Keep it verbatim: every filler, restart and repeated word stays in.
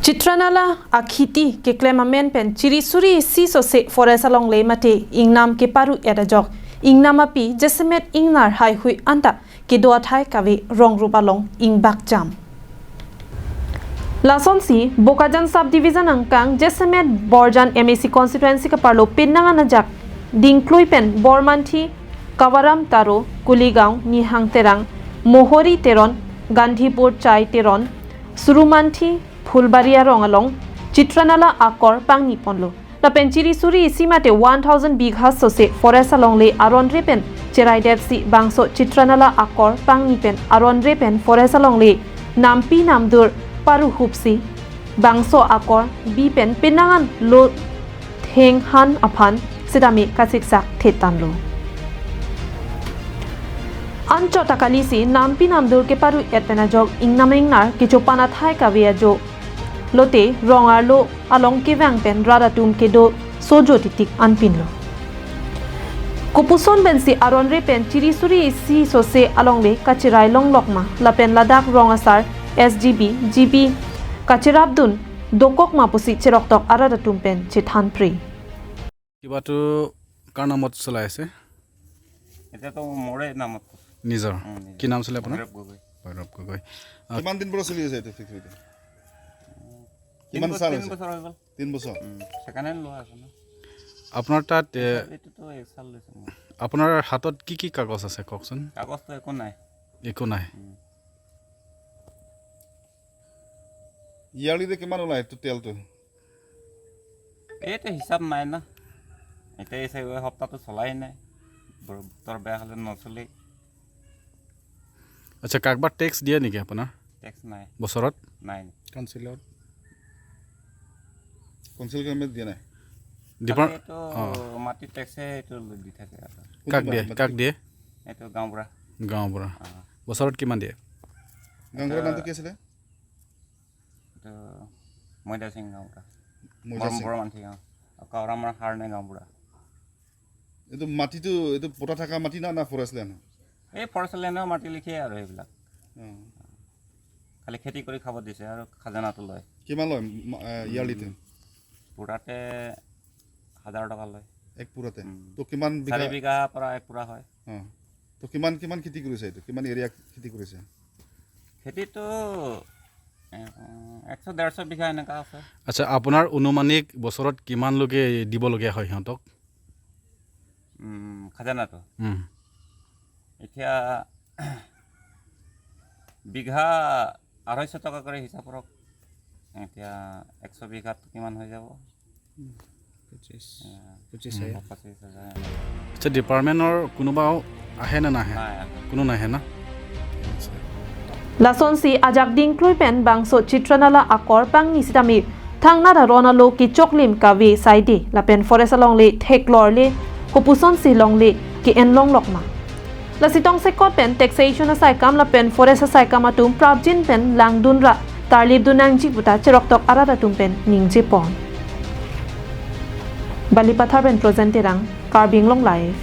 Chitranala akhiti keklem amen pen chiri suri isi sose forest alongle mate ingnam keparu-et ajok ingnam api jasemet ingnar haihui anta kedo athai kave rong rup along ingbak jam. Lasonsi Bokajan Subdivision angkang jasemet Borjan M A C constituency kaparlo penangan ajak Dingklui pen Bormanthi, Kawaram Taro, Kuligaon, Nihang Terang, Mohori Teron, Gandhipur Chai Teron, Surumanthi, Phulbari arong along Chitranala akor pangni ponlo. Lapen chiri suri isi mate one thousand bigha sose forest alongle aronre pen cheraidetsi bangso Chitranala akor pangni pen aronre pen forest alongle nampi namdur paruhupsi bangso akor bi pen penangan lo thenghan aphan sitame kasiksak thetanlo. Anchot akalisi nampi namdur keparu-et pen ajok ingnam ingnar kechopan athai kave ajo lote rong arlo along kevang pen rat atum kedo sojo titik anpinlo. Kopuson pensi aronre pen chiri suri isi sose alongle kacherai longlok ma lapen ladak rong asar S G B, G B kacherapdun dokok ma pusi cheroktok arat atum pen chethanpre. কিবাটো কাৰ নামত চলাই আছে? এতিয়াতো মোৰে নামত। নিজৰ। উম, নিজৰ। কি নাম আছিলে আপোনাৰ? ভৈৰৱ গগৈ। ভৈৰৱ গগৈ। কিমান দিন পৰা চলি আছে এইটো ফেক্টৰীটো? কিমান তিন বছৰ- চাল তিন হৈছে? বছৰ হৈ গ'ল। তিন বছৰ। উম, ছেকেণ্ড হেণ্ড লোৱা আছে ন। আপোনাৰ তাত এ, এইটোতো এক চাল লৈছে মোৰ। আপোনাৰ হাতত কি কি কাগজ আছে কওকচোন? কাগজটো একো নাই। একো নাই। ইয়াৰ্লিতে কিমান ওলায় টোটেলটো? এইটো হিচাপ নাই ন। এতিয়া এই চাৰি সপ্তাহটো চলাই নাই। বৰ- বতৰ বেয়া হ'লে নচলেই। আচ্ছা, কাৰোবাৰ টেক্স দিয়ে নেকি আপোনাৰ টেক্স নাই। বছৰত? নাই। কাউন্সিলত কাউন্সিল গভৰ্ণমেণ্ট দিয়া নাই। ডিপাৰ্ট এইটো অ। মাটি টেক্সে এইটো দি থাকে আৰু। কাক দিয়ে? কাক দিয়ে? এইটো গাঁওবুঢ়া। গাঁওবুঢ়া। অ। বছৰত কিমান দিয়ে? গাঁওবুঢ়াৰ নামটো কি আছিলে? এইটো মৈদা সিং গাঁওবুঢ়া। মৈদা সিং। বৰমান্থি গাঁও। আকৌ আমাৰ হাৰণে গাঁওবুঢ়া। এইটো মাটিটো এইটো পটা থকা মাটি না না ফৰেষ্ট লেণ্ড? এই ফৰেষ্ট লেণ্ডৰ মাটি লিখে আৰু সেইবিলাক। অ। খালি খেতি কৰি খাব দিছে আৰু খাজানাটো লয়। কিমান লয় মা- এ, ইয়াৰ্লিতে? পুৰাতে হাজাৰ টকা লয়। এক পুৰাতে। উম। তো কিমান বিঘা? চাৰি বিঘাৰ পৰা এক পুৰা হয়। অ। তো কিমান কিমান খেতি কৰিছে এইটো? কিমান এৰিয়া খেতি কৰিছে? খেতিটো এ, একশ ডেৰশ বিঘা এনেকুৱা আছে। আচ্ছা, আপোনাৰ অনুমানিক বছৰত কিমানলৈকে দিবলগীয়া হয় সিহঁতক? উম, খাজানাটো উম। এতিয়া বিঘা আঢ়ৈশ টকা কৰি হিচাপ কৰক। এতিয়া একশ বিঘাত কিমান হৈ যাব? পঁচিছ এ, পঁচিছ হাজাৰ। পঁচিছ হাজাৰ। আচ্ছা, ডিপাৰ্টমেণ্টৰ কোনোবাও আহে নে নাহে? নাই, কোনো নাহে না? Lasonsi ajak Dingklui pen bangso Chitranala akor pangni sitame thangnat aron alo kechoklim kave saide lapen forest alongle theklorle kopusonsi longle ke-en longlok ma. Lasi tongsekot pen taxation asaikam lapen forest asaikam atum prapjin pen langdun ra tarlipdun nangji puta cheroktok arat atum pen ningjepon. Balipathar pen Projen Terang, Karbi Anglong Live.